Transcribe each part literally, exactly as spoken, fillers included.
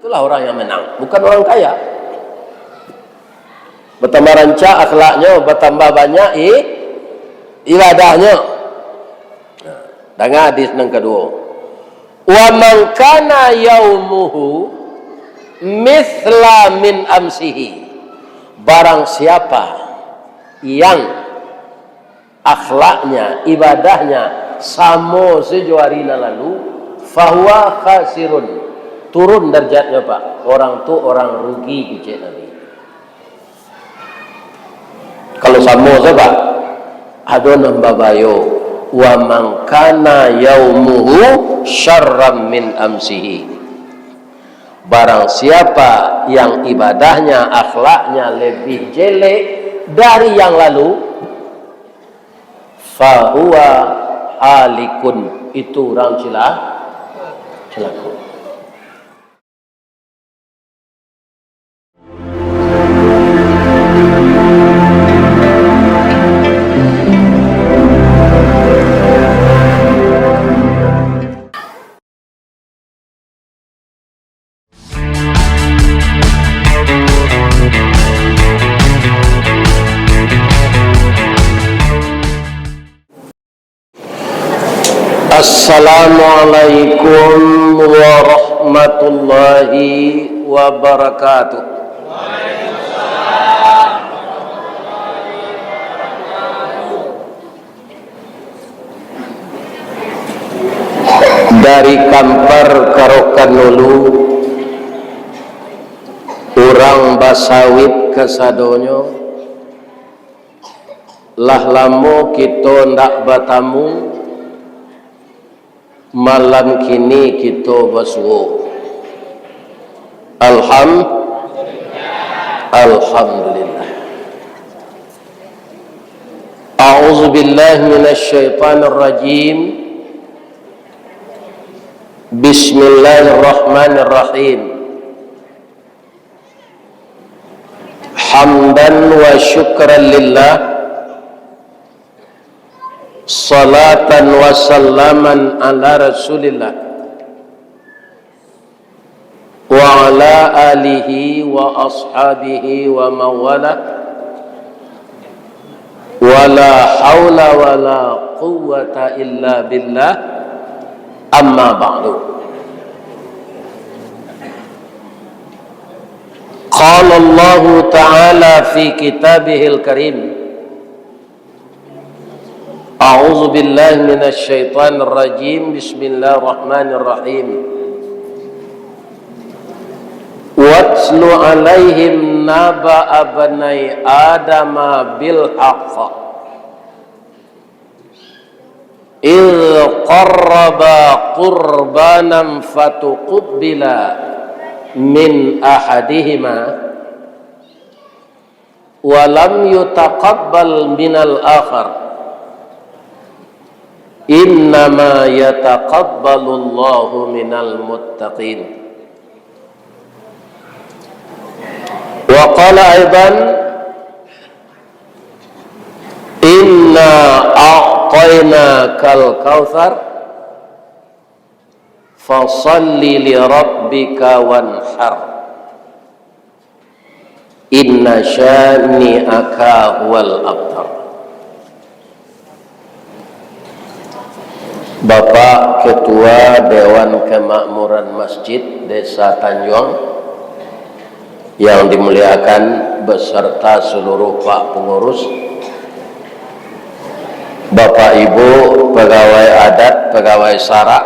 Itulah orang yang menang, bukan orang kaya. Bertambah rancak akhlaknyo, bertambah banyak i-, ibadahnyo. Nah, danga hadis nan kaduo. "Wa man kana yaumuhu mithla min amsihi." Barang siapa yang akhlaknya, ibadahnyo samo sajo ari nan lalu, fahuwa khasirun, turun darajatnyo, Pak. Orang tu orang rugi, kecek Nabi. Kalau samo sajo, Pak, ado nan babayo, "Wa man kana yaumuhu syarran min amsihi." Barang siapa yang ibadahnyo, akhlaknyo lebih jelek dari yang lalu, fahuwa halikun, itu urang cila-, cilako. Assalamualaikum warahmatullahi wabarakatuh. Dari Kampar ka Rokan Ulu, urang basawik kasadonyo, lah lamo kito ndak batamu, malam kini kito basuo. Alham-, Alhamdulillah. A'udzubillahi minasyaitonirrajim. Bismillahirrahmanirrahim. Hamdan wa syukran lillah, salatan wa salaman ala Rasulillah, wa ala alihi wa ashabihi wa mawala, wa la haula wa la quwwata illa billah, amma ba'du. Qala Allahu ta'ala fi kitabihil karim. A'udzu billahi minasy syaithanir rajim. Bismillahirrahmanirrahim. Watlu 'alaihim naba'a bani Adama bil haqq. Idz qarraba qurbanan fatuqubbila min ahadihima wa lam yutaqabbal minal akhar. Innama yataqabbalullahu minal muttaqin. Wa qala aidan, "Inna a'tainakal kautsar, fasalli li rabbika wanhar, inna syani'aka huwal abtar." Bapak Ketua Dewan Kemakmuran Masjid Desa Tanjuang yang dimuliakan, beserta seluruh pak pengurus, Bapak Ibu pegawai adat, pegawai sarak,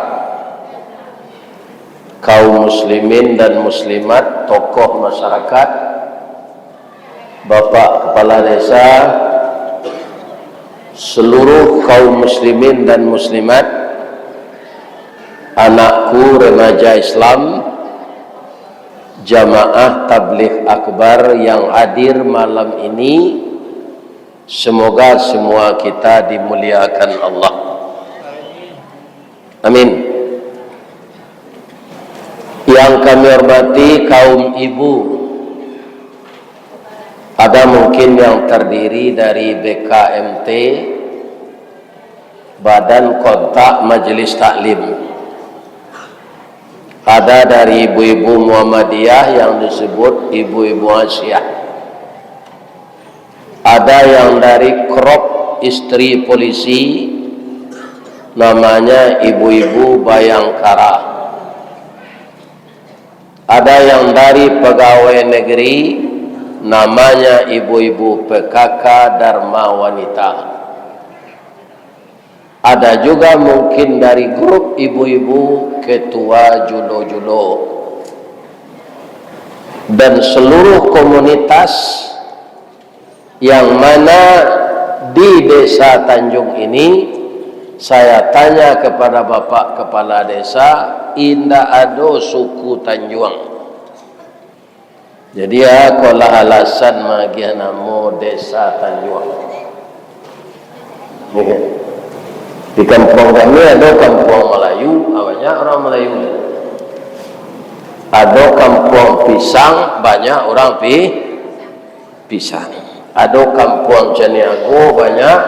kaum muslimin dan muslimat, tokoh masyarakat, Bapak Kepala Desa, seluruh kaum muslimin dan muslimat, anakku remaja Islam, jamaah tabligh akbar yang hadir malam ini, semoga semua kita dimuliakan Allah. Amin. Yang kami hormati kaum ibu, ada mungkin yang terdiri dari B K M T, Badan Kontak Majelis Taklim, Ada dari ibu-ibu Muhammadiyah yang disebut ibu-ibu Asyah. Ada yang dari Krop, istri polisi, namanya ibu-ibu Bayangkara. Ada yang dari pegawai negeri, namanya ibu-ibu P K K Dharma Wanita. Ada juga mungkin dari grup ibu-ibu ketua julo-julo. Dan seluruh komunitas yang mana di Desa Tanjuang ini, saya tanya kepada Bapak Kepala Desa, indak ado suku Tanjuang. Jadi, ya, ko lah alasan magiah namo Desa Tanjuang. Di kampuang kami ado kampuang Malayu, ah, banyak urang Malayu. Ado kampuang Pisang, banyak urang pi-, Pisang. Ado kampuang Caniago, banyak.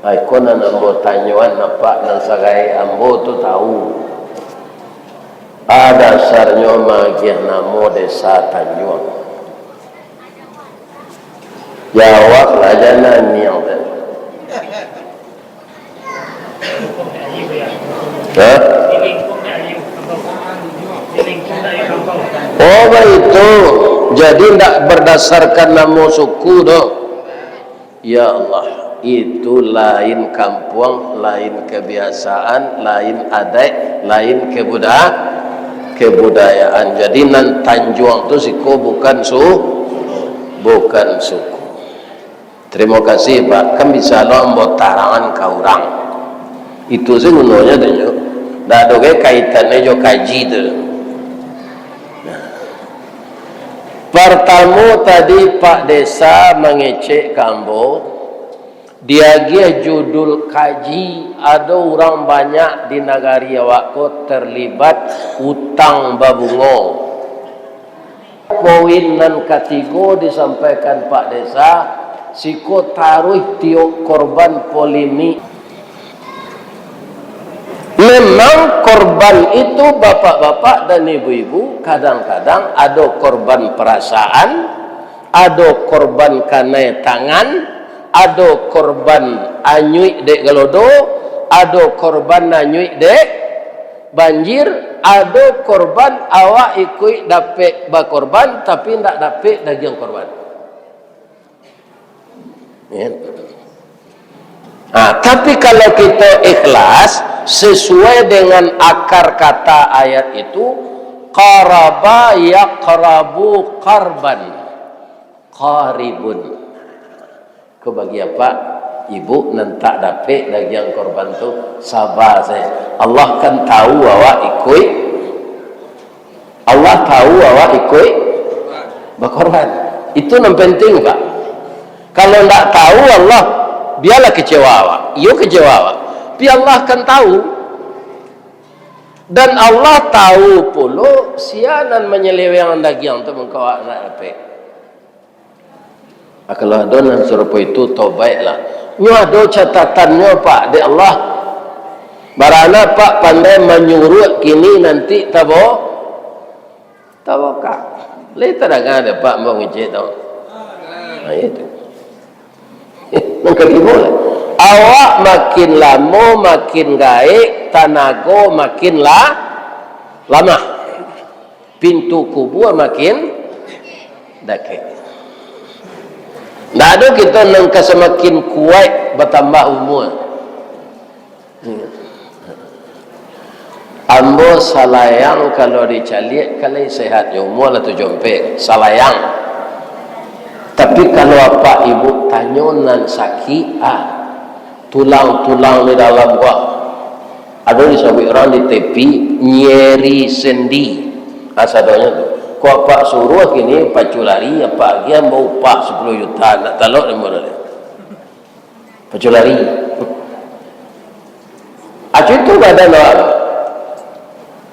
Ai, ko nan ambo tanyoan, apak nan sagaek ambo tu tahu. A dasarnyo magiah namo Desa Tanjuang. Jawablah, jan naniang tadi. Hah? Oh, baitu. Jadi, ndak berdasarkan namo suku doh. Ya Allah, itu lain kampuang, lain kebiasaan, lain adaik, lain kebuda-, kebudayaan. Jadi, nan Tanjuang tu siko bukan su-, bukan suku. Terima kasih, Pak. Kan bisa lo ambo tarangan ka urang. Itu se gunonyo tu nyo. Ndak ado gai kaitannyo jo kaji tu. Nah. Partamo tadi Pak Desa mangecek ka ambo, diagiah judul kaji, ado urang banyak di nagari awak ko terlibat utang babungo. Poin nan katigo disampaikan Pak Desa, siko taruih tiok korban polemik. Memang korban itu, bapak-bapak dan ibu-ibu, kadang-kadang ado korban perasaan, ado korban kanai tangan, ado korban anyuik dek galodo, ado korban anyuik dek banjir, ado korban awak ikuik dapek bakorban, tapi ndak dapek dagiang korban. Ya. Nah, tapi kalau kita ikhlas, sesuai dengan akar kata ayat itu, qaraba yaqrabu qarban, qaribun. Ko bagi apak, ibu nan tak dapek dagiang korban tu, saba sajo. Allah kan tahu awak ikuik Allah tahu awak ikuik bakorban. Itu nan penting, Pak. Kalau ndak tahu Allah, biarlah kecewa awak. Iyo, kecewa awak. Tapi Allah kan tahu. Dan Allah tahu pulo sia nan manyeleweng dagiang tu mangko awak ndak dapek. Ah, kalau ado nan sarupo itu, tobaiklah. Nyo ado catatannyo, Pak, dek Allah. Barana Pak pandai manyuruak kini, nanti tabo-, tabokak. Lai tadanga dek Pak ambo ngecek tu. Nah, itu. Nan kalimo lah. Awak makin lamo, makin gaek, tanago makin la-, lamah. Pintu kubua makin dakek. Ndak ado kito nan ka samakin kuaik batambah umua. Ambo salayang kalau dicaliak, ka lai sehat jo umua lah tujuah ampek, salayang. Tapi kalau apak ibu tanyo nan sakik, ah, tulang-tulang di dalam, wah. Ado disabuik urang di tepi, nyeri sendi. Kasadonyo tu. Ko apak suruah kini pacu lari, apak agiah ambo upah sapuluah juta, ndak talok dek ambo doh. Pacu lari. Acu itu badan awak.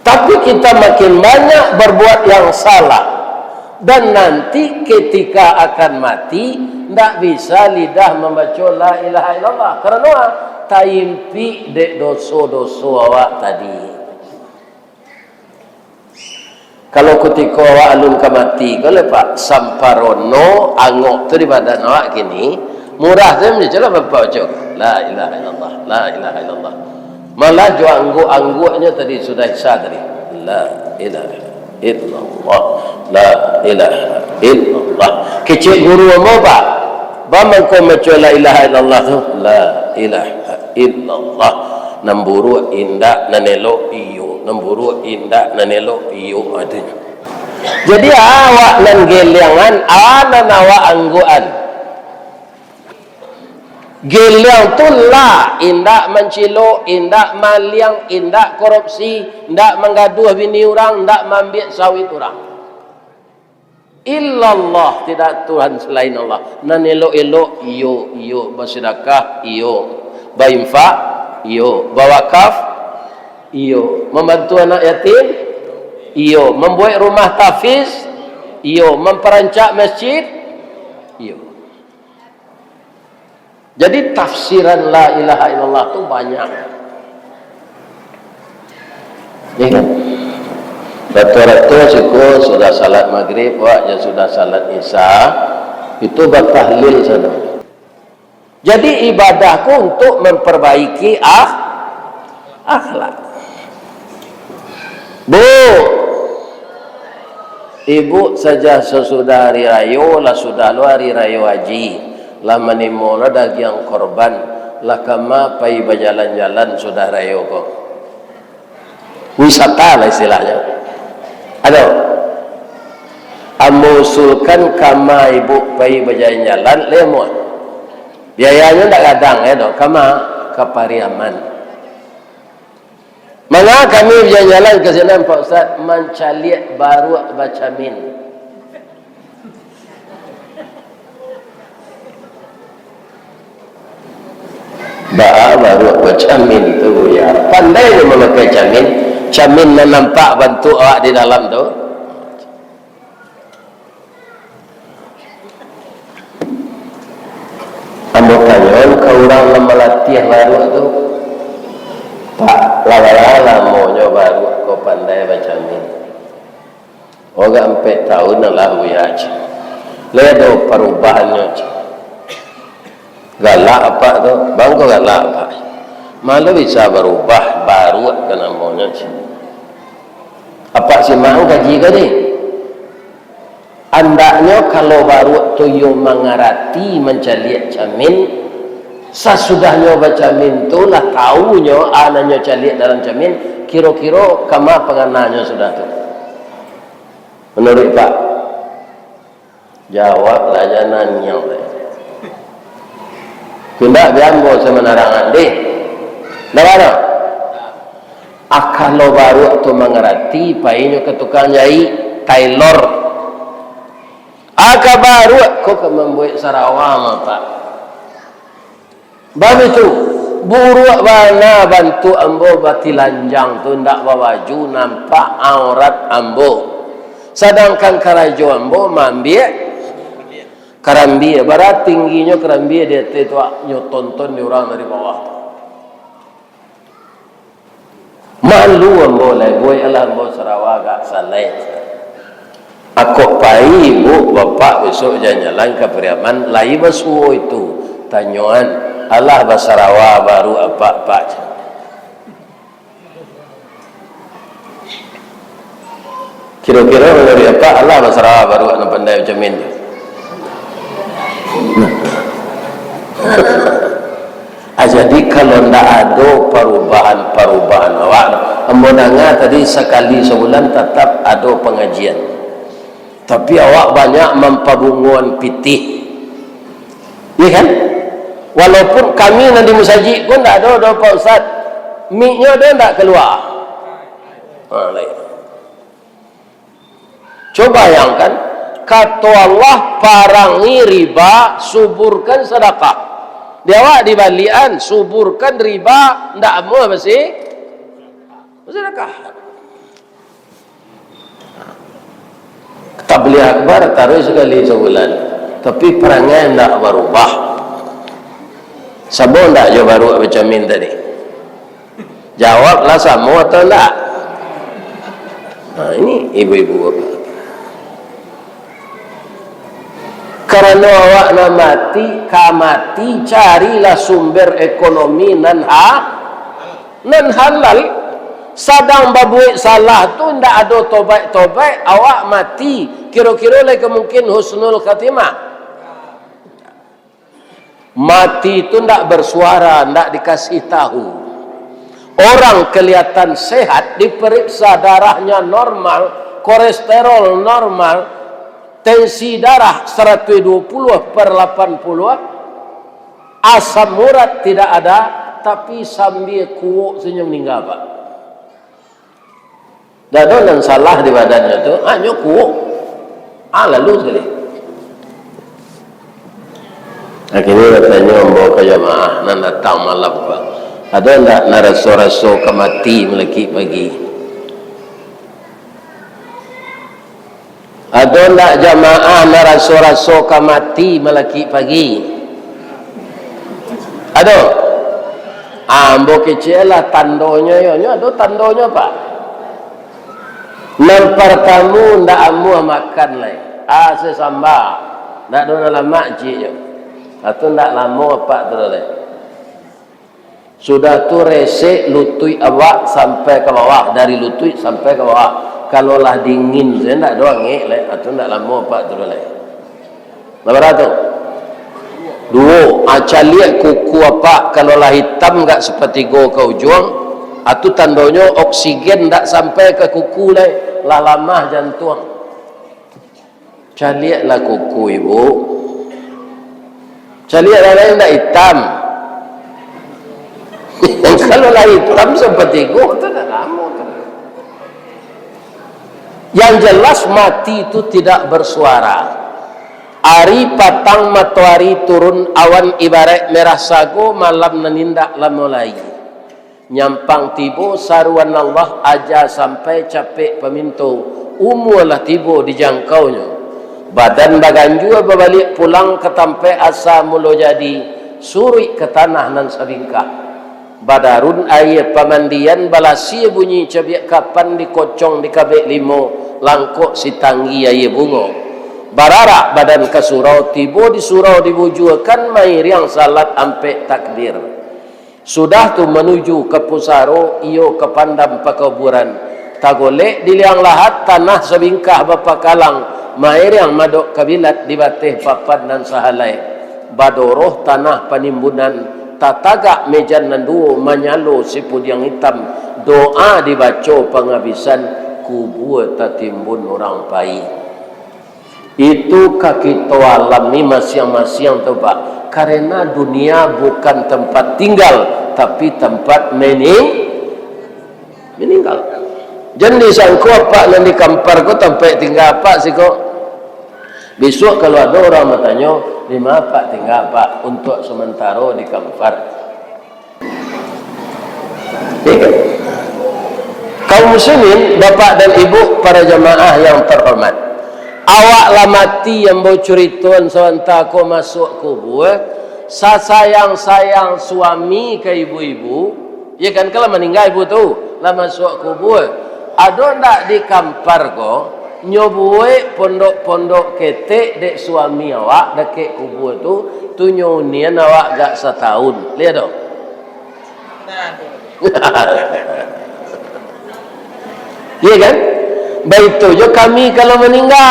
Tapi kita makin banyak berbuat yang salah. Dan nanti ketika akan mati, ndak bisa lidah mambaco la ilaha illallah. Karano taimpik dek doso-doso awak tadi. Kalau kutiko awak alun ka mati ko lai, Pak, samparono angok tu di badan awak kini, murah tu, bacolah Bapak baco, "La ilaha illallah, la ilaha illallah." Malah jo angguk-angguknyo tadi sudah Isya tadi, "La ilaha illallah, la ilaha illallah." Kecek guru ambo, Pak, baa mangko maco la ilaha illallah tu? La ilaha illallah. Nan buruak indak, nan elok iyo. Nan buruak indak, nan elok iyo, atunyo. Jadi, awak nan geliangan, a nan awak anggukan. Geliang tu la, indak mancilok, indak maliang, indak korupsi, indak manggaduah bini urang, indak maambiak sawit urang. Illallah, tidak Tuhan selain Allah. Nan elok-elok, iyo, iyo, basedakah, iyo, bainfak, iyo, bawakaf, iyo, mambantu anak yatim, iyo, mambuek rumah tahfiz, iyo, mamparancak masjid, iyo. Jadi, tafsiran la ilaha illallah tu banyak. Ya kan? Rato-rato siko sudah salat magrib, wak, jo sudah salat isya, itu batahlil sajo. Jadi, ibadah ko untuk memperbaiki akh-, akhlak. Bu, ibu saja sasudah hari rayo, lah sudah lo hari rayo haji, lah manimo lo dagiang korban, lah kama pai bajalan-jalan sudah rayo ko. Wisata lah istilahnyo. Ado. Ambo usulkan kama ibu pai bajalan-jalan, lai amuah. Biayanyo ndak gadang, ya doh. Kama? Ka Pariaman. Manga kami bajalan-jalan ka sinan, Pak Ustaz, mancaliak baruak bacamin. Baa baruak bacamin tu, Buya? Pandai nyo mamakai camin. Camin nan nampak bantuak awak di dalam tu. Ambo tanyoan ka urang nan malatiah baruak tu, "Pak, lah bara lamonyo baruak ko pandai bacamin?" "Oh, agak ampek taun lah, Buya," cek. "Lai ado parubahannyo?" cek. "Galak apak tu." "Baa mangko galak apak?" "Malo bisa barubah, baruak ka namonyo," cek. "Apak simak kaji ko, deh. Andaknyo kalau baruak tu iyo mangarati mancaliak camin, sasudahnyo bacamin tu lah taunyo a nan nyo caliak dalam camin, kiro-kiro kama pangananyo sudah tu." Manuruik Pak, jawab lah, jan naniang lai. Indak, bia ambo sa manarangan, deh. Ndak bana. A kalau baruak tu mangarati, painyo ka tukang jaik, tailor. A ka baruak ko ka mambuek sarawa mah, Pak. Baitu, buruak bana bantuak ambo batilanjang tu, indak babaju, nampak aurat ambo. Sadangkan karajo ambo maambiak karambia, bara tingginyo karambia di ateh tu, nyo tonton di urang dari bawah tu. Malu ambo lai, buek alah ambo sarawa agak salai. Akok pai ibu bapak besok jalan-jalan ka Pariaman, lai basuo itu, tanyoan, "Alah basarawa baruak apak, Pak?" Kiro-kiro manuruik apak, alah basarawa baruak nan pandai bacamin tu? Ah, jadi, kalau ndak ado parubahan-parubahan awak, ambo danga tadi sakali sabulan tatap ado pangajian. Tapi awak banyak mampabungoan pitih. Iya kan? Walaupun kami nan di musajik pun ndak ado doh, Pak Ustaz. Miknyo doh ndak kalua. Ha, lain. Coba bayangkan, kato Allah, "Parangi riba, suburkan sadakah." Di awak dibaliakan, suburkan riba, ndak amuah basi-, basadakah. Tabligh akbar taruih sakali sabulan, tapi parangai ndak barubah. Samo ndak jo baruak bacamin tadi? Jawablah, samo atau ndak? Nah, ini ibu-ibu bapak. Karano awak nan mati, ka mati, carilah sumber ekonomi nan ha-, nan halal. Sadang babuek salah tu ndak ado tobaik-tobaik, awak mati, kiro-kiro lai ka mungkin husnul khatimah. Mati tu ndak bersuara, ndak dikasih tahu. Orang kelihatan sehat, diperiksa darahnya normal, kolesterol normal, tensi darah seratus dua puluh per lapan puluh, asam urat tidak ada, tapi sambia kuok sajo maningga, Pak. Dak ado nan salah di badannyo tu, hanyo kuok. Ah, lalu sakali. Akhirnyo batanyo ambo ka jamaah nan datang malam, Pak, ado ndak nan raso-raso ka mati malakik pagi? Ado ndak jamaah nan raso-raso ka mati malakik pagi? Ado? Ah, ambo kecek lah tandonyo yo. Nyo ado tandonyo, Pak? Nan partamo, ndak amuah makan lai. Ah, sasamba. Ndak ado nan lamak cieknyo. Atau ndak lamo apak tu lai. Sudah tu resek lutuik awak sampai ka bawah, dari lutuik sampai ka bawah. Kalau lah dingin sajo, ndak ado angek lai, atau ndak lamo apak tu lai. Lah bara tu? Duo, ah, caliak kuku apak, kalau lah itam agak sapatigo ka ujuang, atau tandonyo oksigen ndak sampai ka kuku lai, lah lamah jantuang. Caliaklah kuku ibu. Caliak lah lain ndak itam. Kalau lah itam sapatigo, tu ndak lamo tu. Yang jelas, mati itu tidak bersuara. Ari patang matoari turun, awan ibaraik merah sago, malam nan indak lamo lai. Nyampang tibo saruan Allah, aja sampai capek paminto, umua lah tibo dijangkaunyo. Badan baganjua babaliak pulang ka tampaik asa mulo jadi, suruik ka tanah nan sabingkah. Badarun aia pamandian, balasia bunyi cabiak kapan, dikocong dikabek limo, langkok sitanggi aia bungo. Bararak badan ka surau, tibo di surau dibujuakan, mairiang salat ampek takbir. Sudah tu manuju ka pusaro, iyo ka pandam pakuburan. Tagolek di liang lahat, tanah sabingkah bapakalang, mairiang madok kabilat di bateh papan nan sahalai. Badoroh tanah panimbunan, tatagak mejan nan duo, manyalo sipudiang itam, doa dibaco pangabisan, kubua tatimbun urang pai. Itu ka kito alami masiang-masiang tu, Pak. Karena dunia bukan tempat tinggal, tapi tempat mening-, meninggal. Jan disangko apak nan di Kampar ko tampek tingga apak siko. Bisuak kalau ado urang batanyo, "Di ma apak tingga, Pak, untuak samantaro di Kampar?" Ya kan? Kaum muslimin, bapak dan ibu, para jamaah yang terhormat, awak lah mati, ambo curitoan sabanta ko, masuak kubua, sasayang-sayang suami ka ibu-ibu, ya kan, kalau maningga ibu tu, lah masuak kubua. Ado ndak di Kampar ko, nyo buek pondok-pondok ketek dek suami awak dakek kubua tu, tu nyo unian awak agak satahun. Liek tu. Iya kan? Baitu jo kami kalau maningga.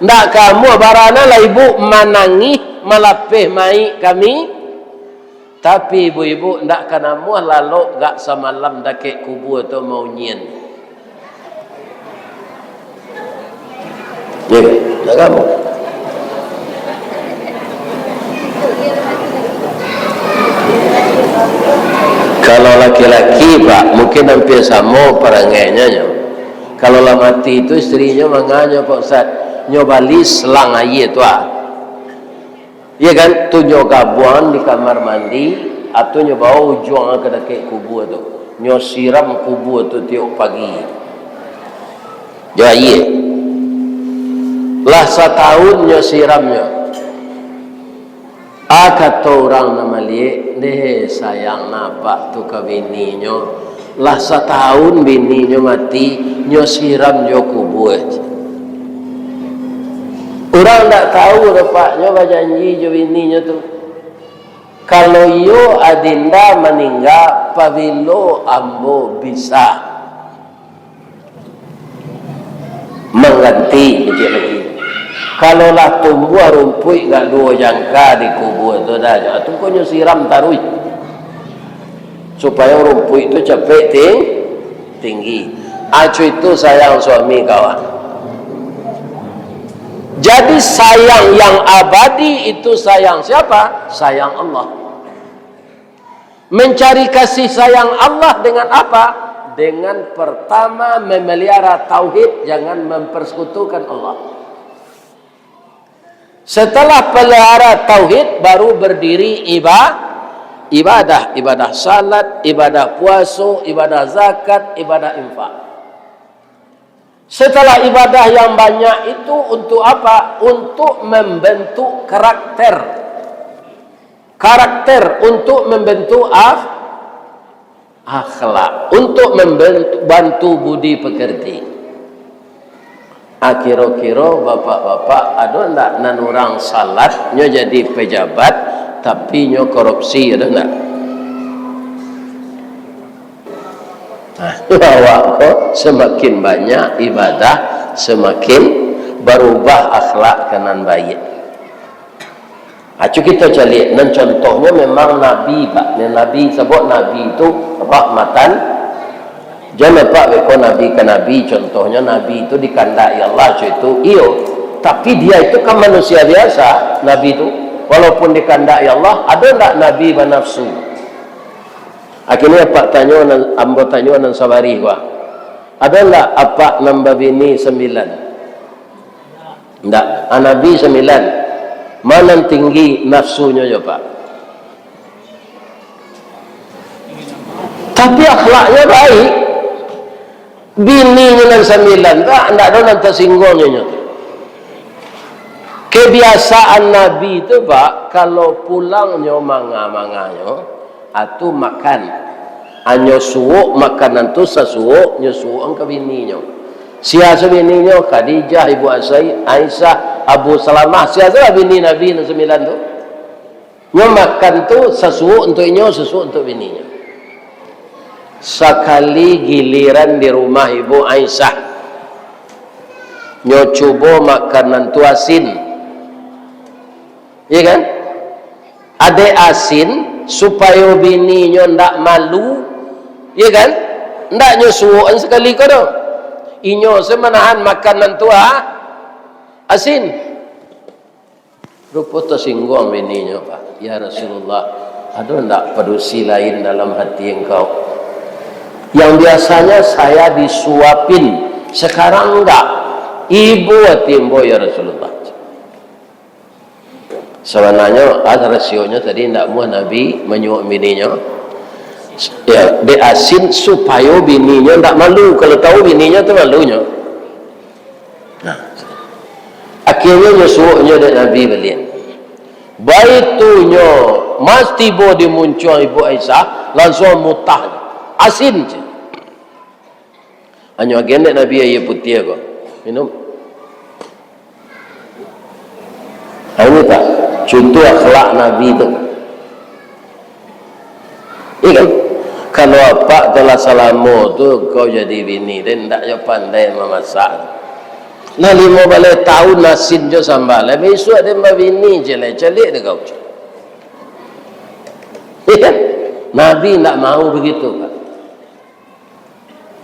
Ndak ka amuah barana lah ibu manangih malapeh mayik kami. Tapi ibu-ibu ndak ka namuah lalok gak samalam dakek kubua tu maunyian. Ye, nak kamu. Kalau laki-laki, Pak, mungkin hampir samo parangainyo nyo. Kalau lah mati tu, isterinyo manganyo, Pak Ustaz, nyo bali selang aia tu, ah. Iya kan, tu nyo gabuang di kamar mandi, atau nyo bawa ujuang ka dakek kubua tu. Nyo siram kubua tu tiok pagi. Jo aia. Lah satahun nyo siramnyo. Ah, kato urang nan maliek, deh, sayang napak tu ka bininyo. Lah satahun bininyo mati, nyo siram jo kubua. Urang ndak tahu doh, Pak, nyo bajanji jo bininyo tu, "Kalau iyo Adinda maningga, pabilo ambo bisa mangganti?" Kecek lagi. Kalau lah tumbuah rumpuik gak duo jangka di kubua tu dah, tu ko nyo siram taruih, supayo rumpuik tu capek ting-, tinggi. Acu itu sayang suami kawan. Jadi sayang yang abadi itu sayang siapa? Sayang Allah. Mencari kasih sayang Allah dengan apa? Dengan pertama memelihara tauhid, jangan mempersekutukan Allah. Setelah pelihara tauhid, baru berdiri iba-, ibadah, ibadah salat, ibadah puaso, ibadah zakat, ibadah infak. Setelah ibadah yang banyak itu untuk apa? Untuk membentuk karakter. Karakter untuk membentuk akh-, akhlak, untuk membantu budi pekerti. Ah, kiro-kiro bapak-bapak, ado ndak nan urang salat, nyo jadi pejabat, tapi nyo korupsi, ado ndak? Nah, awak ko semakin banyak ibadah, semakin barubah akhlak ka nan baiak. Acu kito caliak, nan contohnyo memang Nabi, Pak. Nan Nabi, sabab Nabi tu rahmatan. Jan apak beko Nabi ka Nabi, contohnyo Nabi tu dikandaki Allah, co itu. Iyo, tapi dia itu kan manusia biasa, Nabi tu. Walaupun dikandaki Allah, ado ndak Nabi banafsu? Akhirnyo apak tanyo nan, ambo tanyo nan sabarih ko, ado ndak apak nan babini sambilan? Ndak. Ah, Nabi sambilan. Ma nan tinggi nafsunyo jo, Pak? Tapi akhlaknyo baik. Bininyo nan sambilan, Pak, ndak ado nan tasingguang nyo. Kebiasaan Nabi tu, Pak, kalau pulangnyo manga-manganyo, atu makan. Anyo suok makanan tu sasuok, nyo suok ka bininyo. Sia se bininyo? Khadijah, Ibu Asai-, Aisyah, Abu Salamah. Sia se lah bini Nabi nan sambilan tu? Nyo makan tu sasuok untuak inyo, sasuok untuak bininyo. Sakali giliran di rumah Ibu Aisyah, nyo cubo makanan tu asin. Iya kan? Adek asin, supayo bininyo ndak malu, iya kan? Ndak nyo suokan sakali ko doh. Inyo se manahan makanan tu, ah, asin. Rupo tasingguang bininyo, Pak. "Ya Rasulullah, ado ndak padusi lain dalam hati engkau? Yang biasanya saya disuapin, sekarang enggak. Ibo ati ambo, ya Rasulullah." Sabananyo, ah, rasionyo tadi ndak muah Nabi manyuok bininyo, ya, dek asin supayo bininyo ndak malu. Kalau tahu bininyo tu malunyo. Nah, akhirnyo nyo suoknyo dek Nabi baliak. Baitu nyo mas tibo di muncuang Ibu Aisyah, lansuang mutah. Asin je. Anyo agiah dek Nabi aia putiah ko. Minum. Ha, ini, Pak, contoh akhlak Nabi tu. Iya kan? Kalau apak tu lah salamo tu kau jadi bini, den ndak jo pandai mamasak. Lah limo baleh tahun asin jo sambal, lah bisuak den babini je lah, caliak dek kau. Iya kan? Nabi ndak mau begitu, Pak.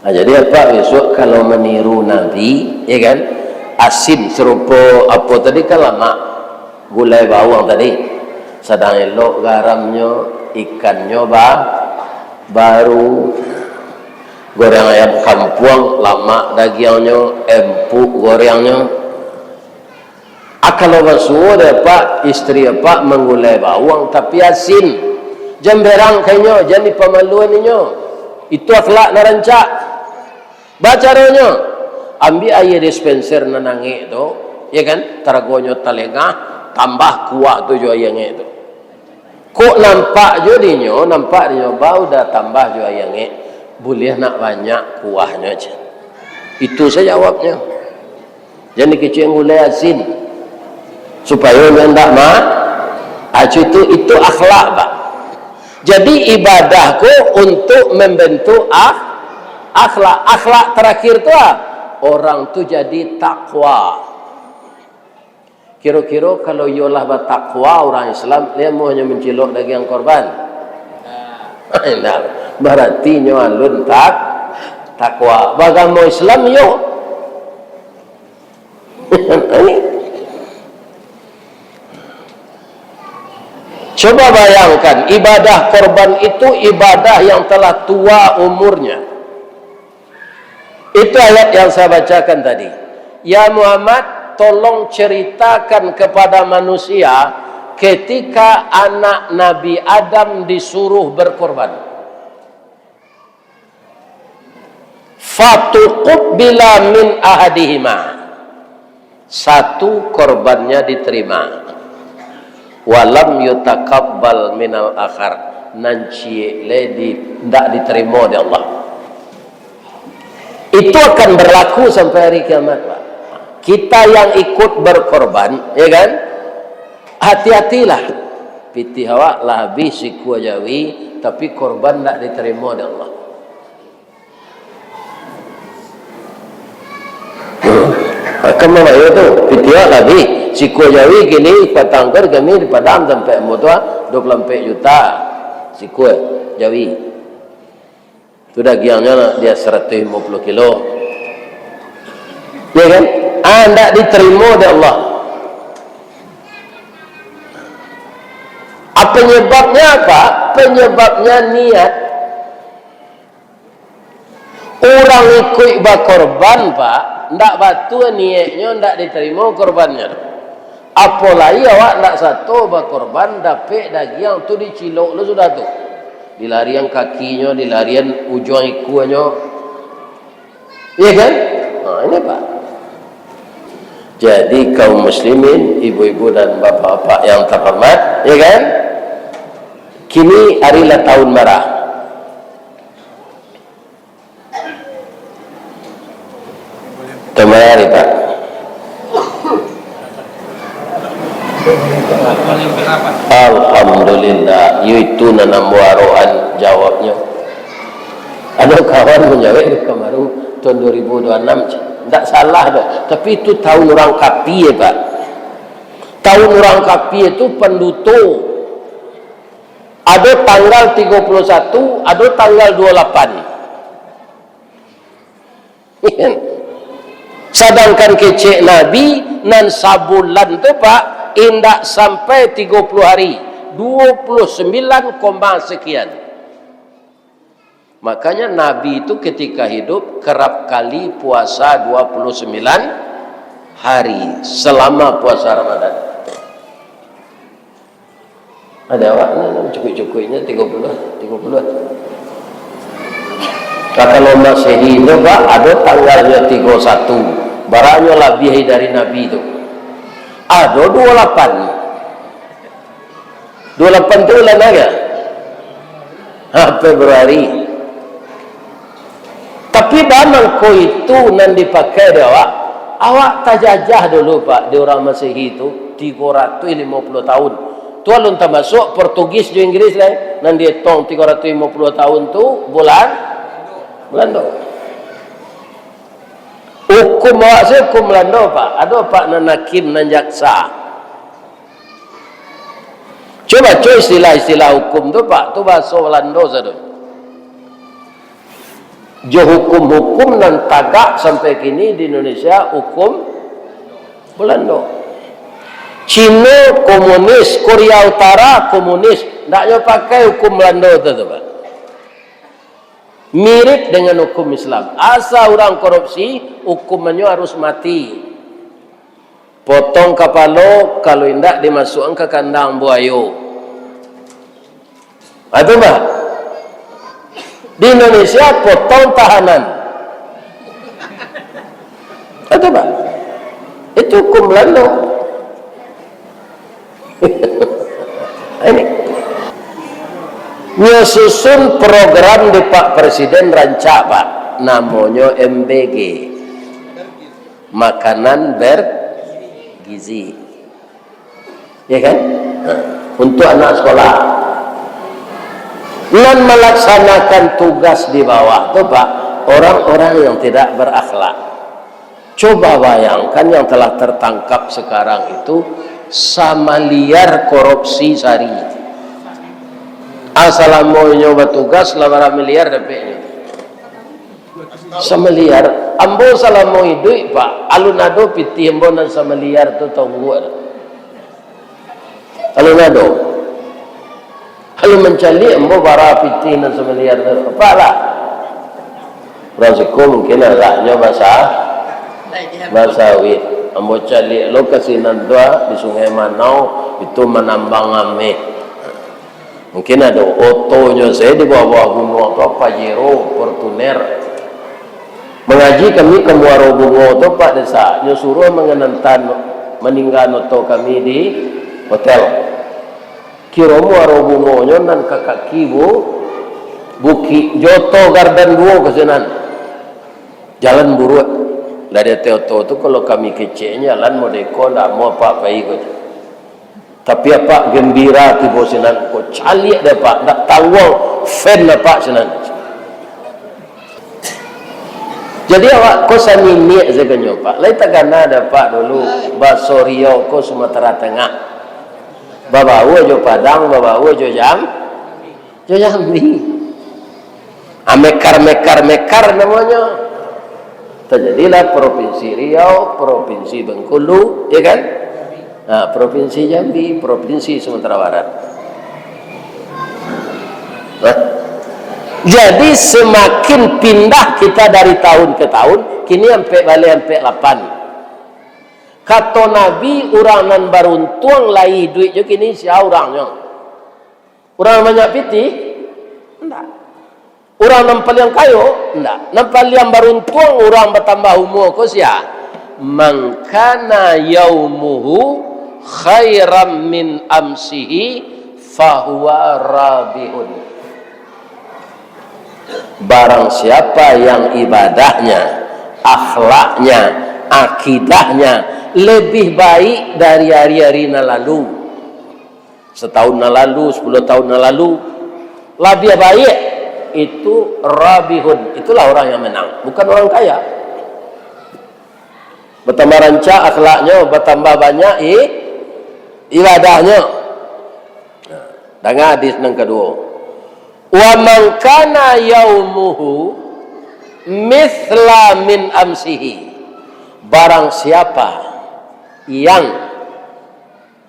Nah, jadi apak bisuak kalau maniru Nabi, ya kan, asin sarupo apo tadi kan, lamak, gulai bawang tadi, sadang elok garamnyo, ikannyo ba-, baru, goreng ayam kampuang, lamak dagiangnyo, empuk gorengnyo. Ah, kalau basuo dek apak, istri apak manggulai bawang tapi asin, jan berang ka inyo, jan dipamaluan inyo. Itu akhlak nan rancak. Bacaronyo, ambiak aia dispenser nan angek tu, ya kan, taragonyo talengah, tambah kuah tu jo aia angek tu. Kok nampak jo dinyo, nampak dinyo, bau dah tambah jo aia angek. Buliah nak banyak kuahnyo, cen. Itu sajo jawabnyo. Jan dikecek gulai asin, supayo nyo ndak ma-, acu itu, itu akhlak, Pak. Jadi, ibadah ko untuk membentuk ak-, akhlak. Akhlak terakhir tu, ah, orang tu jadi takwa. Kiro-kiro kalau iyo lah batakwa urang Islam, lai amuah nyo mancilok dagiang korban? Indak. Barati nyo alun tak-, takwa. Baagamo Islam, iyo. Coba bayangkan, ibadah korban itu ibadah yang telah tua umurnya. Itu ayat yang saya bacakan tadi. "Ya Muhammad, tolong ceritakan kepada manusia ketika anak Nabi Adam disuruh berkorban." "Fatuqubbila min ahadihima." Satu korbannya diterima. "Walam yutakabbal minal akhar." Nan ciek lai di, ndak diterima dek Allah. Itu akan berlaku sampai hari kiamat, Pak. Kita yang ikut berkorban, ya kan? Hati-hatilah. Pitih awak lah habih sikua jawi, tapi korban ndak diterima dek Allah. Akan mambayo tu, pitih awak lah habih. Sikua jawi kini, patang ko kami di Padang sampai motor, dua puluh ampek juta. Sikua jawi. Tu dagiangnyo lah dia saratus limo puluh kilo. Ya kan? Ah, ndak diterima dek Allah. Ah, penyebabnya apa? Penyebabnya niat. Urang ikuik bakorban, Pak, ndak batua niaiknyo, ndak diterima korbannyo. Apo lai awak ndak sato bakorban, dapek dagiang tu dicilok lo sudah tu. Dilarian kakinyo, dilarian ujuang ikuanyo. Iya kan? Nah, ini, Pak. Jadi, kaum muslimin, ibu-ibu dan bapak-bapak yang terhormat, ya kan? Kini ari lah tahun bara? Tahun bara ari, Pak? Alhamdulillah, yo itu nan ambo arohan jawabnyo. Ado kawan manjawab di kamaru tahun dua ribu dua puluh enam, ndak salah doh. Tapi itu tahun urang kapie, Pak. Tahun urang kapie tu panduto. Ado tanggal tigo puluh satu, ado tanggal dua puluh lapan. Sadangkan kecek Nabi, nan sabulan tu, Pak, indak sampai tigo puluh hari, dua puluh sembilan koma sekian. Makanya Nabi tu ketika hidup kerap kali puasa dua puluh sembilan hari selama puasa Ramadan. Ada awak nan cukuik-cukuiknyo tigo puluh, tigo puluh. Nah, kalau Masehi tu, Pak, ado tanggalnyo tigo satu. Baranyo labiah dari Nabi tu. Ado dua lapan. Dua lapan tu bulan apo? Ha, Februari. Tapi baa mangko itu nan dipakai dek awak? Awak tajajah dulu, Pak, di urang Masehi tu, tigo ratuih limo puluah tahun. Tu alun tamasuak Portugis jo Inggris lai, nan dietong tigo ratuih limo puluah tahun tu bulan, Balando. Hukum awak se hukum Balando, Pak. Ado, Pak, nan hakim, nan jaksa. Cubo baco istilah-istilah hukum tu, Pak, tu bahaso Balando sajo. Jo hukum-hukum nan tagak sampai kini di Indonesia, hukum Balando. Cino komunis, Korea Utara komunis, ndak nyo pakai hukum Balando tu, tu, Pak. Mirip dengan hukum Islam. Asa urang korupsi, hukumannyo harus mati. Potong kapalo, kalau indak dimasuakkan ka kandang buayo. Itu, Pak. Di Indonesia, potong tahanan. Itu, Pak. Itu hukum Belanda. Ini. Nyo susun program di Pak Presiden rancak, Pak. Namonyo M B G. Makanan bergizi. Ya kan? Nah, untuk anak sekolah. Nan melaksanakan tugas di bawah tu, Pak, orang-orang yang tidak berakhlak. Coba bayangkan yang telah tertangkap sekarang itu samiliar korupsi sari. Asalamonyo batugas lah bara miliar dapeknyo. Samiliar. Ambo salamo iduik, Pak, alun ado pitih ambo nan samiliar tu tongguak. Alun ado. Alun mancaliak ambo bara pitih nan samiliar tu. Apak lah. Urang siko mungkin agaknyo basa, basawit. Ambo caliak lo ka sinan tu, ah, di Sungai Manau, itu manambang ameh. Mungkin ado otonyo sajo di bawah-bawah gunuang tu, Pajero, Fortuner. Mangaji kami ka Muaro Bungo tu, Pak Desa, nyo suruah manganantan maninggan oto kami di hotel. Kiro Muaro Bungonyo nan ka kaki bu-, bukik, jo oto Gardan duo ka sinan. Jalan buruak. Dari ateh oto tu, kalau kami kecek, jalan modeko, ndak amuah Apak pai ko. Tapi Apak gembira tibo sinan ko, caliak dek Apak, ndak tangguang fan Apak sinan. Jadi awak ko saniniak sajo nyo, Pak. Lai takana dek Apak dulu, baso Riau ko Sumatera Tengah. Babaua jo Padang, babaua jo Jam-, jo Jambi. Ah, mekar, mekar, mekar namonyo. Tajadilah Provinsi Riau, Provinsi Bengkulu, ya kan? Nah, Provinsi Jambi, Provinsi Sumatera Barat. Nah, jadi semakin pindah kita dari tahun ke tahun, kini ampek baleh ampek lapan. Kato Nabi, urang nan baruntuang lai iduik jo kini sia urangnyo? Urang banyak pitih? Indak. Urang nan paliang kayo? Indak. Nan paliang baruntuang urang batambah umua ko sia? "Man kana yaumuhu khairan min amsihi fahuwa rabihun." Barang siapa yang ibadahnya, akhlaknya, akidahnya lebih baik dari hari-hari nan lalu, setahun nan lalu, sepuluh tahun nan lalu, labiah baiak, itu rabihun, itulah orang yang menang, bukan orang kaya. Batambah rancak akhlaknyo, batambah banyak i-, ibadahnyo. Nah, danga hadis nan kaduo. "Wa man kana yaumuhu mithla min amsihi." Barang siapa yang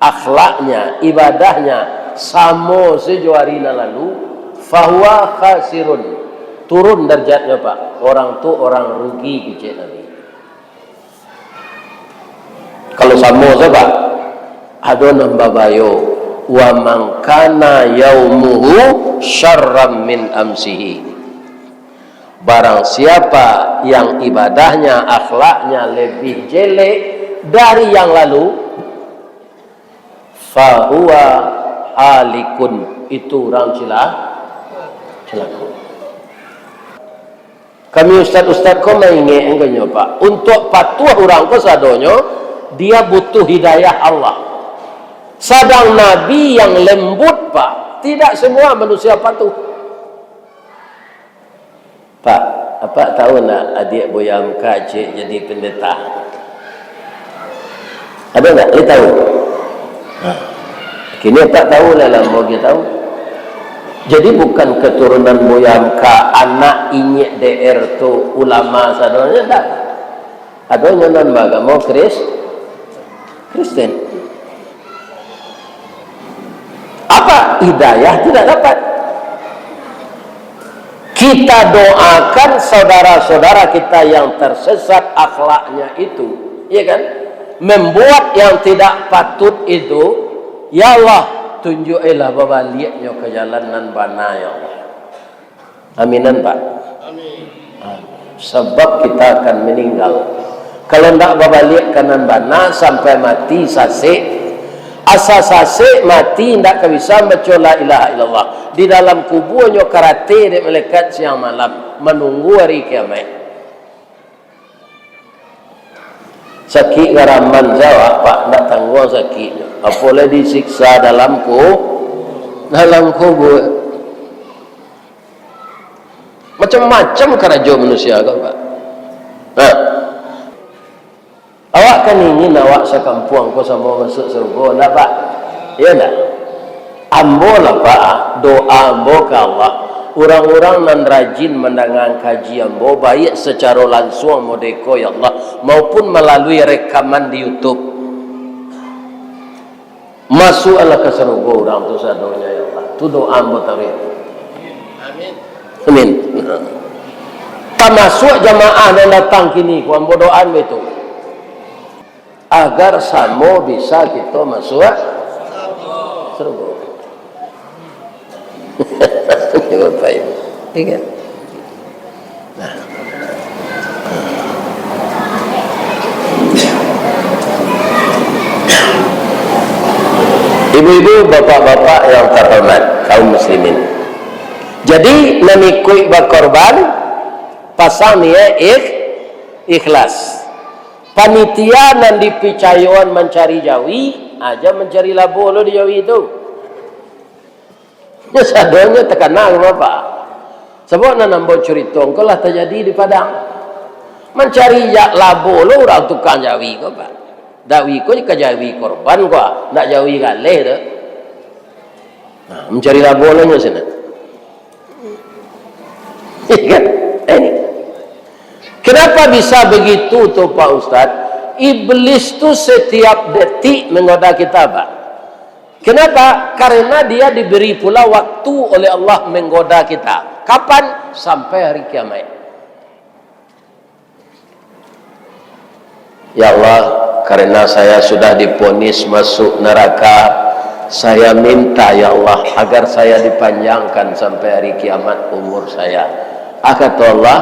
akhlaknya, ibadahnyo samo sajo jo ari nan lalu, fahuwa khasirun. Turun darajatnyo, Pak. Urang tu urang rugi, kecek Nabi. Kalau samo sajo, Pak. Ado nan babayo, "Wa man kana yaumuhu syarran min amsihi." Barang siapa yang ibadahnyo, akhlaknyo lebih jelek dari yang lalu, fahuwa halikun, itu urang cila-, cilako. Kami ustad-ustad ko maingek angkonyo, Pak. Untuak patuah urang ko sadonyo, dia butuh hidayah Allah. Sadang Nabi yang lembut, Pak. Tidak semua manusia patuh. Pak, Apak tahu ndak adiak Buya Amka ciek jadi pendeta? Ado ndak? Lai tahu? Nah, kini Apak tahu lah, lamo agiah tahu. Jadi bukan keturunan Buya Amka, anak inyiak D R tu ulama sadonyo, ndak. Adonyo nan baagamo Kris-, Kristen. Apa? Hidayah tidak dapat. Kita doakan saudara-saudara kita yang tersesat akhlaknya itu, ya kan? Membuat yang tidak patut itu, ya Allah, tunjukilah babaliaknyo ka jalan nan bana, ya Allah. Aminan, Pak? Amin. Sabab kita akan meninggal. Kalau ndak babaliak ka nan bana sampai mati sasek, Asa sasek mati, indak ka bisa baco la ilaha illallah. Di dalam kubuanyo karate dek malaikat siang malam, manunggu hari kiamaik. Sakik garaman se awak, Pak, ndak tangguang sakiknyo. Apo lai disiksa dalam ku-, dalam kubua. Macam-macam karajo manusia ko, Pak. Nah, awak kan ingin awak sakampuang ko samo masuak sarugo, ndak, Pak? Iyo ndak? Ambo lah, Pak, doa ambo ka Allah, urang-urang nan rajin mandanga kaji ambo, baiak sacaro lansuang modeko, ya Allah, maupun malalui rekaman di YouTube, masuaklah ka sarugo urang tu sadonyo, ya Allah. Tu doa ambo taruih. Amin. Tamasuak jamaah nan datang kini ko, ambo doaan baitu. Agar samo bisa kito masuak sarugo. Bapak Ibu. Iya kan? Nah. Ibu-ibu, bapak-bapak yang terhormat, kaum muslimin. Jadi, nan ikuik bakorban, pasang niat ikh-, ikhlas. Panitia nan dipicayoan mancari jawi, aja mancari labo lo di jawi tu. Nyo sadonyo takana ka Bapak. Sabab nan ambo curito ko lah tajadi di Padang. Mancari ja-, labo lo urang tukang jawi ko, Pak. Jawi ko ka jawi korban ko, ndak jawi galeh tu. Nah, mancari labo lo nyo sinan. Iya kan? Ini. Kenapa bisa begitu tu, Pak Ustaz? Iblis tu setiap detik menggoda kita, Pak. Kenapa? Karena dia diberi pula waktu oleh Allah menggoda kita. Kapan? Sampai hari kiamat. Ya Allah, karena saya sudah diponis masuk neraka, saya minta, ya Allah, agar saya dipanjangkan sampai hari kiamat umur saya. Ah, kata Allah,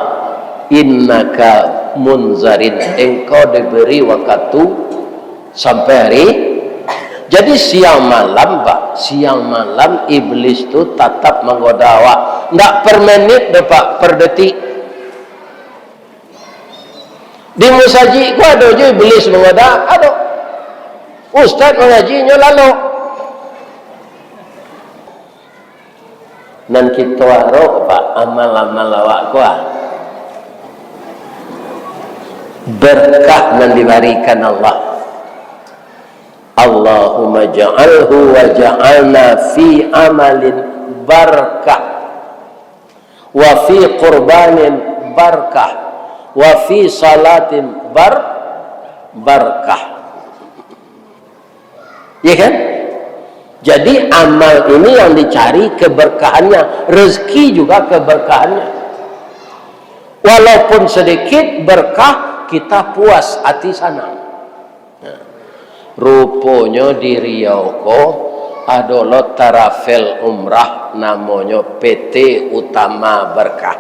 "Innaka munzarin," engkau diberi waktu sampai hari. Jadi siang malam, Pak, siang malam iblis tu tatap manggoda awak. Ndak per menit doh, Pak, per detik. Di musajik ko ado jo iblis manggoda, ado. Ustaz mangaji nyo lalok. Nan kito arok, Pak, amal-amal awak ko, ah. Berkah nan dibarikan Allah. Allahumma ja'alhu wa ja'alna fi amalin barakah. Wa fi qurbanin barakah. Wa fi salatin bar-, barakah. Iya kan? Jadi, amal ini yang dicari keberkahannya, rezeki juga keberkahannya. Walaupun sedikit berkah, kita puas, hati sanang. Nah, ruponyo di Riau ko ado lo travel umrah, namonyo P T Utama Berkah.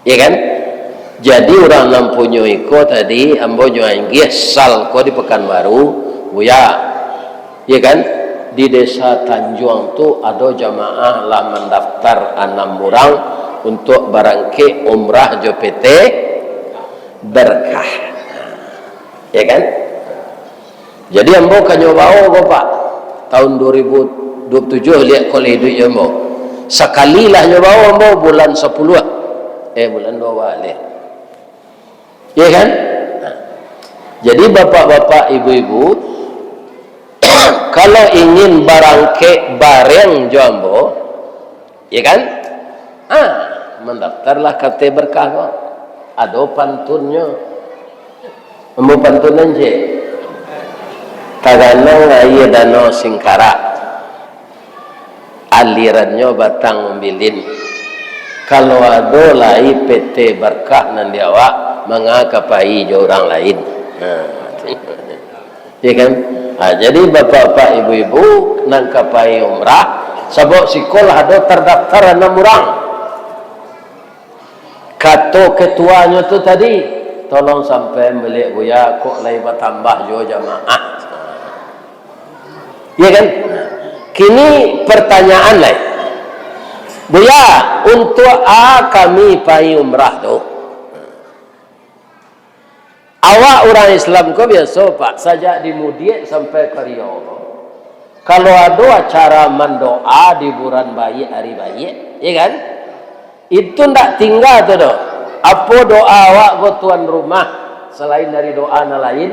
Iya kan? Jadi, urang nan punyo iko tadi, ambo nyo anggih sal ko di Pekanbaru, Buya. Iya kan? Di Desa Tanjuang tu ado jamaah lah mandaftar anam urang untuak barangkek umrah jo P T Berkah. Iya kan? Jadi, ambo ka nyo bao ko, Pak. Tahun dua ribu dua puluh tujuh liak ko lah iduik jo ambo. Sakali lah nyo bao ambo bulan sapuluah. Eh, bulan dua liak. Iya kan? Nah. Jadi, bapak-bapak, ibu-ibu, kalau ingin barangkek bareng jo ambo, iya kan? Ah, mandaftarlah ka P T Berkah ko. Ado pantunnyo. Ambo pantunan ciek. Taganang aia Danau Singkarak. Alirannyo Batang Umbilin. Kalau ado lai P T Berkah nan di awak, manga ka pai jo urang lain. Nah. Ya kan? Ha, jadi bapak-bapak, ibu-ibu, nan ka pai umrah, sabab siko lah ado tardaftar anam urang. Kato ketuanyo tu tadi, Tolong sampai baliak, Buya, kok lai batambah juo jamaah. Iya kan? Kini pertanyaan lai. Buya, untuak a kami pai umrah tu? Awak urang Islam ko biaso, Pak, sajak di Mudiak sampai ka Riau ko, kalau ado acara mandoa di bulan baiak, ari baiak, iya kan? Itu ndak tingga tu doh. Apo doa awak ko, tuan rumah, salain dari doa nan lain?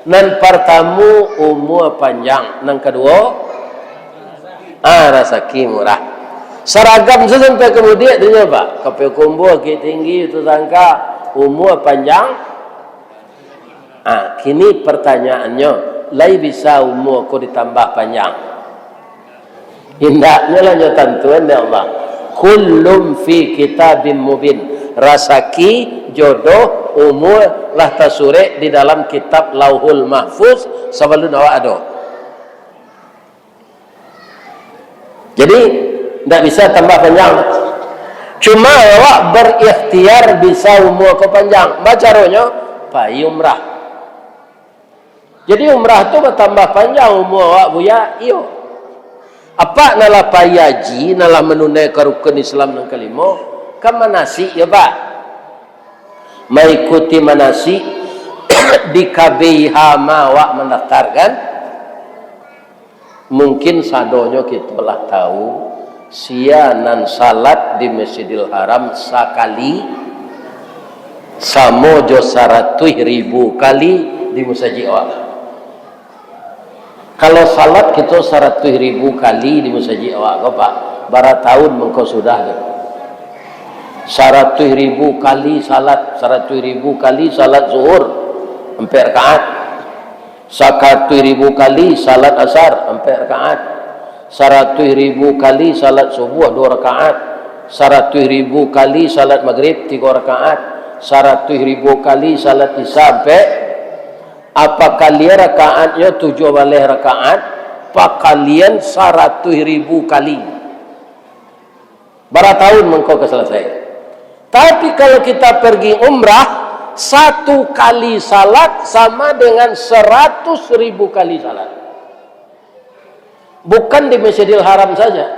Nan partamu, umua panjang. Nan kaduo, ah, rasaki murah. Saragam tu sampai ka Mudiak tu nyo, Pak. Ka Payakumbuah, Bukittinggi, Batu Sangka, umua panjang. Ah, kini pertanyaannyo, lai bisa umua ko ditambah panjang? Indaknyo lah nyo tantuan dek Allah. Kullum fi kitabim mubin. Rasaki, jodoh, umua lah tasurek di dalam kitab Lauhul Mahfuz sabalun awak ado. Jadi, ndak bisa tambah panjang. Cuma awak berikhtiar bisa umua ko panjang. Bacaronyo, pai umrah. Jadi, umrah tu batambah panjang umua awak, Buya? Iyo. Apak nan lah pai haji, nan lah manunaikan rukun Islam nan kalimo, kan manasik, yo, Pak? Maikuti manasik di K B I H ma awak mandaftarkan. Mungkin sadonyo kito lah tahu, sia nan salat di Masjidil Haram sakali, samo jo saratuih ribu kali di musajik awak. Kalau salat kito saratuih ribu kali di musajik awak ko, Pak, bara taun mangko sudah tu? Saratuih ribu kali salat, saratuih ribu kali salat zuhur, ampek rakaat. Saratuih ribu kali salat asar, ampek rakaat. Saratuih ribu kali salat subuah, duo rakaat. Saratuih ribu kali salat magrib, tigo rakaat. Saratuih ribu kali salat isya, ampek. Apakalian rakaatnyo? Tujuah baleh rakaat, pakalian saratuih ribu kali. Bara taun mangko ka salasai. Tapi, kalau kita pergi umrah, satu kali salat sama dengan seratus ribu kali salat. Bukan di Masjidil Haram saja.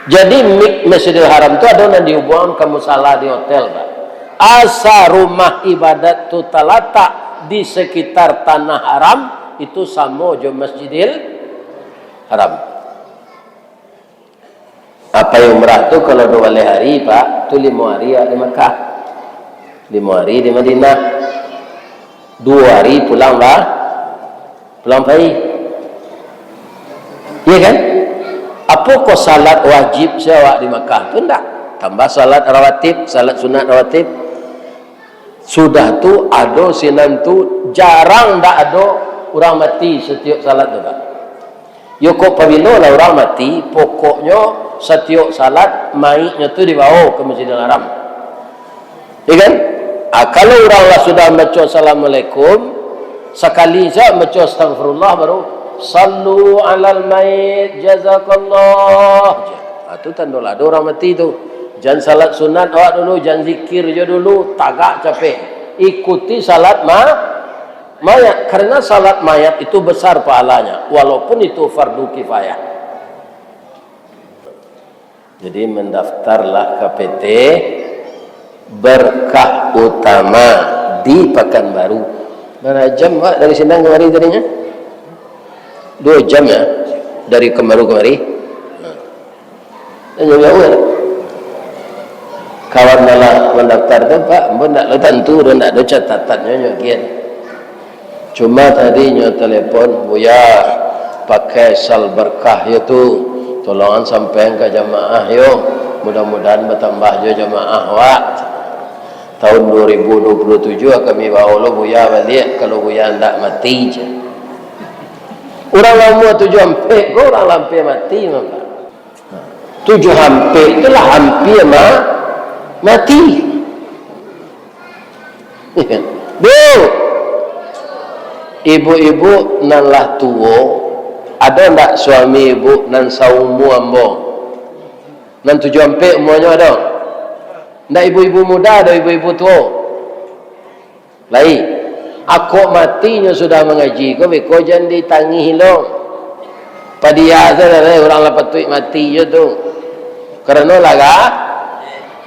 Jadi, mik-, Masjidil Haram tu ado nan dihubuangan ka musala di hotel, Pak. Asa rumah ibadat tu talatak di sekitar tanah haram, itu samo jo Masjidil Haram. Apai umrah tu kalau duo baleh hari, Pak, tu limo hari awak di Makkah. Limo hari di Madinah. Duo hari pulang, Pak. Pulang pai. Iya kan? Apokoh salat wajib se awak di Makkah tu? Ndak. Tambah salat rawatib, salat sunat rawatib. Sudah tu, ado sinan tu, jarang ndak ado urang mati satiok salat tu, Pak. Yo, kok pabilo lah urang mati, pokoknyo satiok salat, maiknyo tu dibawo ka Masjidil Haram. Iya kan? Ah, kalau urang lah sudah maco Assalamualaikum, sakali sajo maco Astagfirullah, baru, "Sallu alal mayit, jazakallah." Ah, tu tando lah ado urang mati tu. Jan salat sunat awak dulu, jan zikir jo dulu, tagak capek. Ikuti salat ma-, mayat, karena salat mayat itu besar pahalanya, walaupun itu fardu kifayah. Jadi, mendaftarlah ka P T Berkah Utama di Pakanbaru. Bara jam, Pak, dari sinan kamari tadinyo? Duo jam, ya, dari Pekanbaru kamari. Nah. Tanyo jauah, kan? Kawan nan lah mandaftar tu, Pak, ambo ndak lo tantu, ndak ado catatannyo nyo kian. Cuma tadi nyo telepon, "Buya, pakai sal berkah yo tu, tolongan sampaian ka jamaah yo, mudah-mudahan batambah jo jamaah wak. Tahun dua ribu dua puluh tujuh kami bawo lo Buya baliak, kalau Buya ndak mati," ceh. Urang lah umua tujuah ampek ko, urang lah ampia mati, Pak. Tujuah ampek tu lah ampia ma-, mati. Bu, ibu-ibu nan lah tuo, ado ndak suami ibu nan saumua ambo? Nan tujuah ampek umuanyo ado? Ndak ibu-ibu muda, ndak ibu-ibu tuo. Lai. Ako mati nyo sudah mangaji ko, beko jan ditangih lo. Padia sajo lah, urang lah patuik mati jo tu. Karano lah ga-,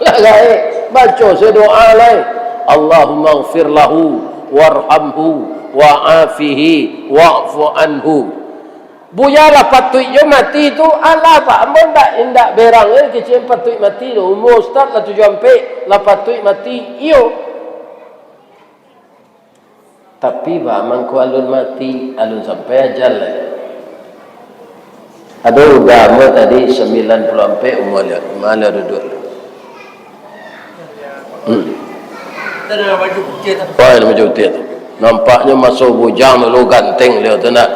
lah gaek. Baco sajo doa lai. Allahummaghfir lahu, warhamhu, wa'afihi, wa'fu anhu. Buya lah patuik jo mati tu, alah, Pak, ambo ndak, ndak berang, eh, kecil patuik mati tu. Umur ustaz lah tujuah ampek, lah patuik mati. Iyo. Tapi, Pak, mangko alun mati, alun sampai ajal lai. Ado ugamo tadi sambilan puluah ampek umur dia, ma lo duduak. Hmm. Wah, ado baju putiah tu. Nampaknyo maso bujang dulu ganteng baliau tu, ndak?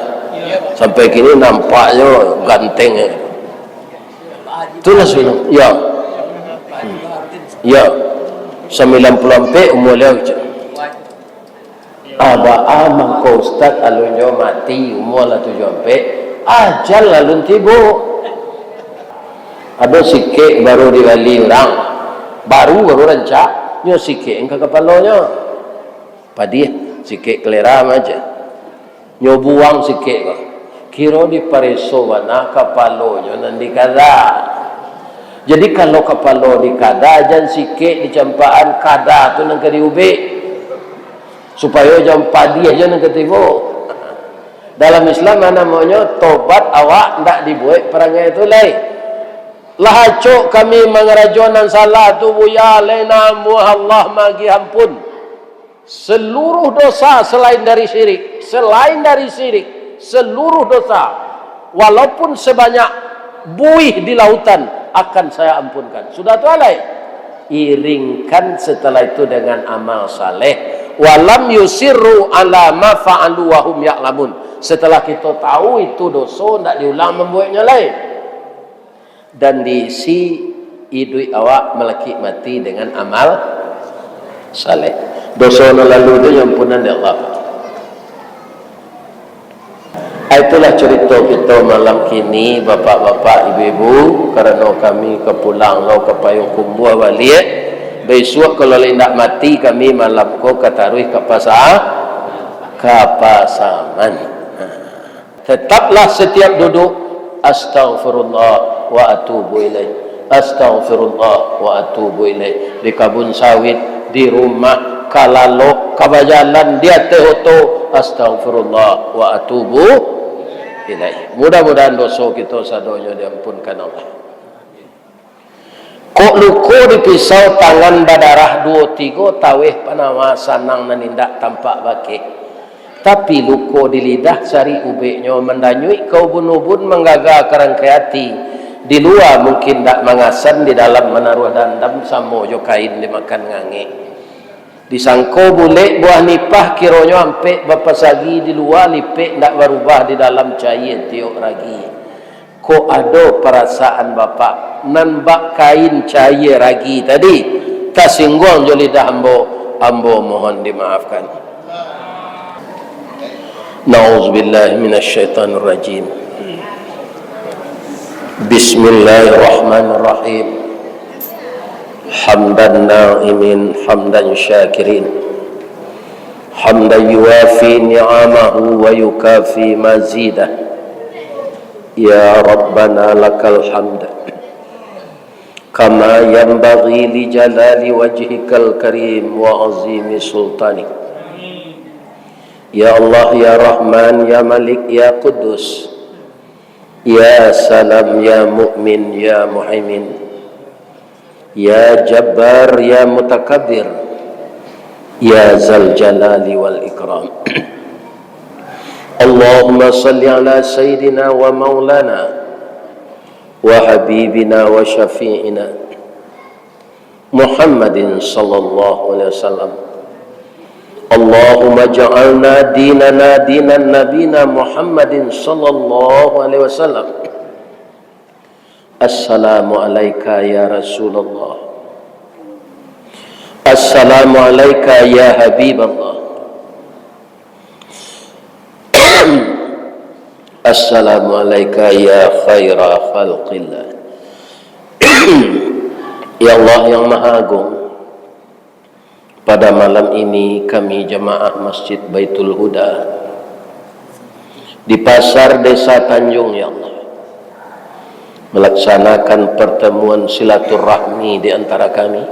Sampai kini nampaknyo ganteng. Itulah sudah. Ya. Hmm. Ya. Sambilan puluah ampek umur baliau. Ah, baa mangko ustaz, alunnyo mati, umua lah tujuah ampek, ajal alun tibo. Ado sikek baru dibali urang, baru, baru rancak, nyo sikek ka kapalonyo. Padiah, sikek kalera mah aja. Nyo buang sikek ko. Kiro dipareso bana kapalonyo nan dikada. Jadi, kalau kapalo dikada, jan sikek dicampakan, kada tu nan ka diubek. Supayo jan padiah jo nan ka tibo. Dalam Islam namonyo tobat, awak ndak dibuek parangai tu lai. Lah acok kami mangarajo nan salah tu, Buya, lai namuah Allah magiah ampun. Seluruh dosa selain dari syirik, selain dari syirik, seluruh dosa, walaupun sebanyak buih di lautan, akan saya ampunkan. Sudah tu alai. Iringkan setelah itu dengan amal saleh. Walam yusirru ala ma fa'alu wa hum ya'lamun. Setelah kito tahu itu doso, ndak diulang mambueknyo lai. Dan diisi iduik awak malakik mati dengan amal saleh. Doso nan lalu tu diampunan dek Allah. Itulah carito kito malam kini, bapak-bapak, ibu-ibu, karano kami ka pulang lo ka Payokumbuah baliak. Bisuak kalau indak mati kami malam ko ka taruih ka Pasa-, ka Pasaman. Tetaplah setiap duduk, "Astaghfirullah wa atubu ilaih. Astaghfirullah wa atubu ilaih." Di kabun sawit, di rumah, ka lalok, ka bajalan, di ateh oto, "Astaghfirullah wa atubu ilaih." Mudah-mudahan doso kito sadonyo diampunkan Allah. Kok luko di pisau, tangan badarah duo tigo, taweh panawa, sanang nan indak tampak bakeh. Tapi luko di lidah, sari ubeknyo mandanyuik ka ubun-ubun, manggaga ka rangkai ati. Di lua mungkin dak mangasan, di dalam manaruah dandam, samo jo kain dimakan ngangek. Disangko bulek buah nipah, kironyo ampek bapasagi, di lua lipek ndak barubah, di dalam caia tiok ragi. Kok ado parasaan Bapak nan bak kain caia ragi tadi tasingguang jo lidah ambo, ambo mohon dimaafkan. Na'udzubillahi minasyaitonirrajim. Bismillahirrahmanirrahim. Hamdan na'imin, hamdan syakirin. Hamdan yuwafi ni'amahu wa yukafi mazidah. Ya Rabbana lakal hamd. Kama yanbaghi li jalali wajhikal karim wa azimi sultanik. Ya Allah, ya Rahman, ya Malik, ya Quddus. Ya Salam, ya Mu'min, ya Muhaimin. Ya Jabbar, ya Mutakabbir. Ya Zal Jalali wal Ikram. Allahumma salli ala Sayyidina wa Maulana wa Habibina wa Syafi'ina Muhammadin sallallahu alaihi wasallam. Allahumma ja'alna dinana dinan nabina Muhammadin sallallahu alaihi wasallam. Assalamu alaika ya Rasulullah. Assalamu alaika ya Habiballah. Assalamu alaika ya khaira khalqillah. Ya Allah yang Maha Agung, pada malam ini kami jamaah Masjid Baitul Huda di Pasar Desa Tanjung, ya Allah, melaksanakan pertemuan silaturahmi di antara kami,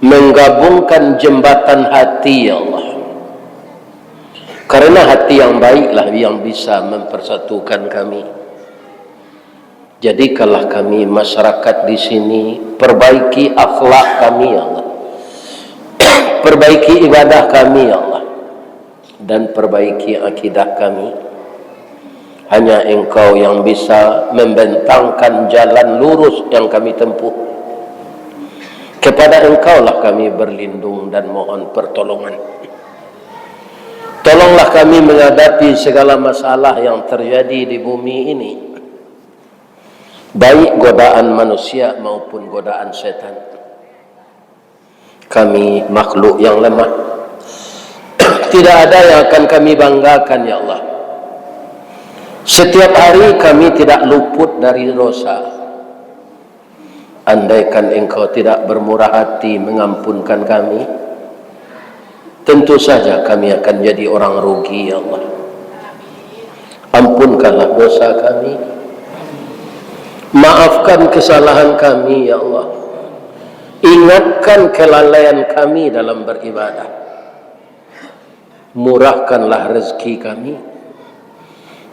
menggabungkan jembatan hati, ya Allah. Karena hati yang baiklah yang bisa mempersatukan kami. Jadikanlah kami masyarakat di sini, perbaiki akhlak kami, ya Allah. Perbaiki ibadah kami, ya Allah. Dan perbaiki akidah kami. Hanya Engkau yang bisa membentangkan jalan lurus yang kami tempuh. Kepada Engkaulah kami berlindung dan mohon pertolongan. Tolonglah kami menghadapi segala masalah yang terjadi di bumi ini, baik godaan manusia maupun godaan setan. Kami makhluk yang lemah. Tidak ada yang akan kami banggakan, ya Allah. Setiap hari kami tidak luput dari dosa. Andaikan Engkau tidak bermurah hati mengampunkan kami, tentu saja kami akan jadi orang rugi, ya Allah. Ampunkanlah dosa kami. Maafkan kesalahan kami, ya Allah. Ingatkan kelalaian kami dalam beribadah. Murahkanlah rezeki kami.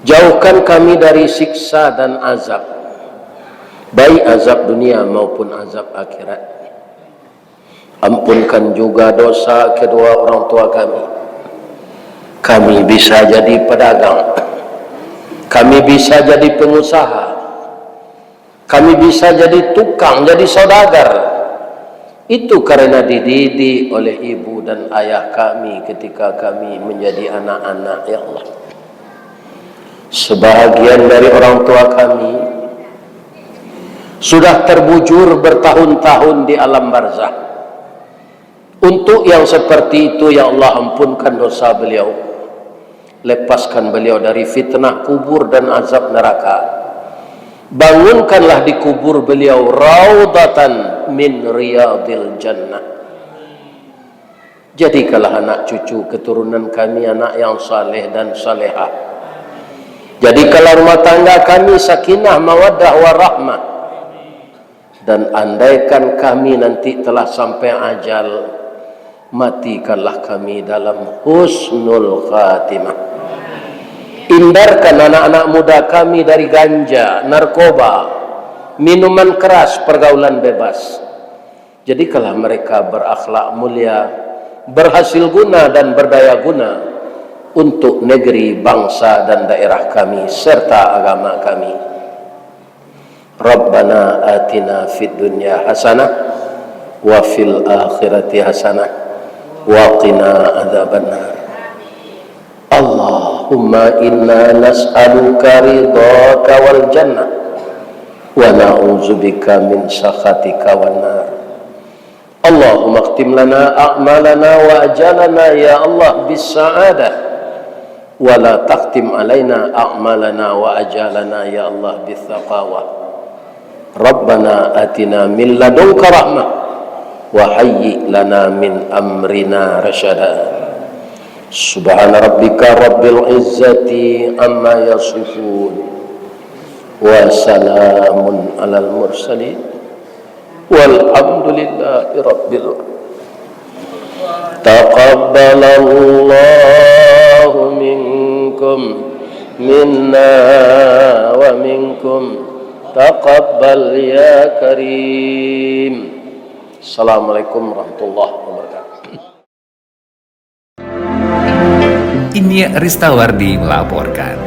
Jauhkan kami dari siksa dan azab, baik azab dunia maupun azab akhirat. Ampunkan juga dosa kedua orang tua kami. Kami bisa jadi pedagang. Kami bisa jadi pengusaha. Kami bisa jadi tukang, jadi saudagar. Itu karena dididik oleh ibu dan ayah kami ketika kami menjadi anak-anak, ya Allah. Sebahagian dari orang tua kami sudah terbujur bertahun-tahun di alam barzah. Untuk yang seperti itu, ya Allah, ampunkan dosa beliau. Lepaskan beliau dari fitnah kubur dan azab neraka. Bangunkanlah di kubur beliau raudatan min riyadil jannah. Jadikanlah anak cucu keturunan kami anak yang saleh dan salehah. Jadikanlah rumah tangga kami sakinah, mawaddah, warahmah. Dan andaikan kami nanti telah sampai ajal, matikanlah kami dalam husnul khatimah. Hindarkan anak-anak muda kami dari ganja, narkoba, minuman keras, pergaulan bebas. Jadikanlah mereka berakhlak mulia, berhasil guna dan berdaya guna untuk negeri, bangsa, dan daerah kami serta agama kami. Rabbana atina fid dunya hasanah wa fil akhirati hasanah wa qina adzabannar. Allahumma inna nas'aluka ridhaka wal jannah wa na'udzubika min sakhatika wan nar. Allahumma akhtim lana a'malana wa ajalana, ya Allah, bis sa'adah, wa la takhtim alaina a'malana wa ajalana, ya Allah, bis saqawah. Rabbana atina min ladunka rahmah wa hayyi lana min amrina rasyada. Subhana rabbika rabbil izzati amma yasifun. Wa salamun alal mursalin. Walhamdulillahi rabbil alamin. Taqabbalallahu minkum, minna wa minkum. Taqabbal ya karim. Assalamualaikum warahmatullahi wabarakatuh. Inyiak Ristawardi melaporkan.